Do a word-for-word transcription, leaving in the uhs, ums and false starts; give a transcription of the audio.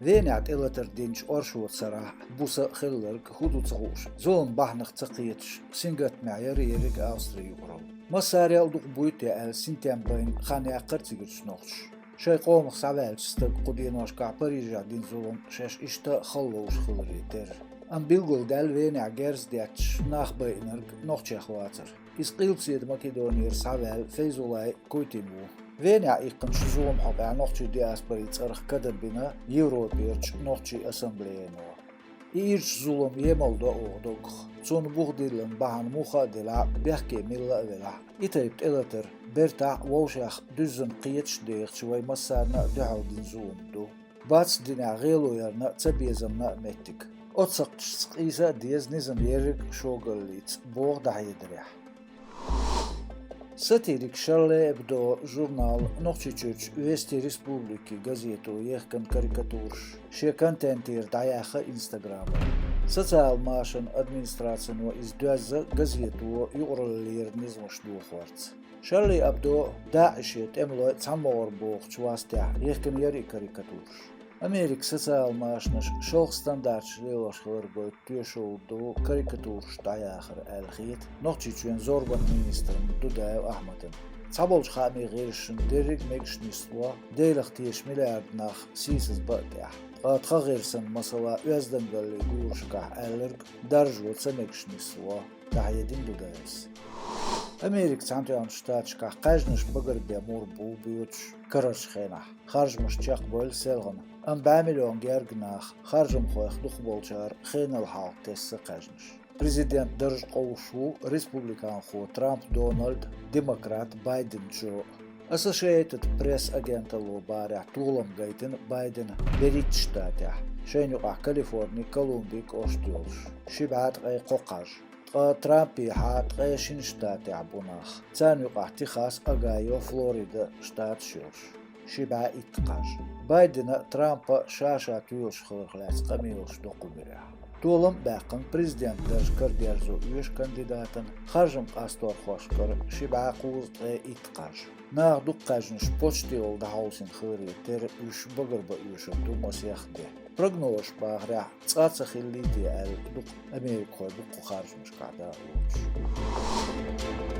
Венехь тӀелатар динчу оршоцарахь буса хилларг хӀун ду ца хууш, зулам бахьанах ца кхеташ, сингаттамехь яра ерриг Австрин юкъаралла. Массарел а дукха буй те аьлла, синтем байна хан яккхара цигарчу нохчаша. Шайн къомах схьаваьллачу стага кху деношкахь Парижехь дина зулам шаьш иштта хала ловш хиларе терра. Амма билгалдаьлла Венехь герз детташ нах байинарг нохчех вацара. Иза Къилбаседа Македонера схьаваьлла Фейзулай Куйтин ву. Венехь иккхинчу зулам хьокъехь нохчийн диаспорин цӀарах кадам бина Европерчу нохчийн ассамблеяно. И ирча зулам емал до оха доггах. Цунна бух диллина бахьана муха а делахь, бехке милла а велахь, и тайпа тӀелатар бертахь а вовшех дуьззина кхеташ а дехачу вай массарна а дуьхьал дина зулам ду. Бац динехь гӀело ярна а, цабезамна а меттиг. Оццакхчашца къийса а деза низам ерриг а шогаллица, боху дӀахьедарехь. Сатирик Шарли Эбдо журнал Нохчийчуьрчу Вести Республики газето ехкан карикатураш шен контентера дӀаяьхна Инстаграмехь. Социал машанан администрацино иза доьзна газето юкъараллера низамаш дохорца. Шарли Абдо ДАИШ-ан тӀемалой цхьамогӀар бохучу вастехь ехкина яра и карикатураш. Америкин социал машанаш шалха стандарташ лелош хилар гойту тоьшалла ду карикатураш дӀаяхар аьлла хета Нохчийчоьнан зорбанан министрна Дудаев Ахьмадна. Цхьаболчу хаамийн гӀирсашна дерриг а мегаш нисло, Делах тешаш миллиард нах сийсаза бан тӀехь. Ткъа тхан гӀирсан, масала, оьздангаллин гурашкахь аьлларг даржо ца мегаш нисло, дӀахьедина Дудаевс. Америкин Цхьаьнатоьхначу Штаташкахь кхаьжнаш багарбен мур бу боьдуш карарчу хенахь. Харжамаш чекхбевлла селхана, амма бӀе миллион герга нах, харжамхойх дукхахболчара хенал хьалха тесна кхаьжнаш. Президентан дарж къовсуш ву республиканхо Трамп Дональд, демократ Байден Джо. Associated Press агенталло бахарехь, толам гайтина Байдена берхӀитта штатехь, шайна юкъахь Калифорни, Колумби кӀошт йолуш, ши бӀе ткъе кхо кхаж. Ткъа Трампехьа ткъе шина штатехь бу нах. Царна юкъахь Техас, Огайо, Флорида штаташ йолуш, ши бӀе итт кхаж. Байдена а, Трампа а ша-ша тоьлуш хиларх лаьцна къамелаш до кху муьрехь. Толам а баьккхина, президентан дарж карадерзо оьшу кандидатана харжам къасторхошкара ши бӀе кхузткъе итт кхаж. Наха дукха кхаьжнаш почтелла дӀахьовсийна хиларе терра, уьш багарбан оьшур ду масех де. Прогнозаша бахарехь, цкъа а ца хиллий те аьлла, дукха америкахой бу кху харжамашкахь дакъа лоцуш.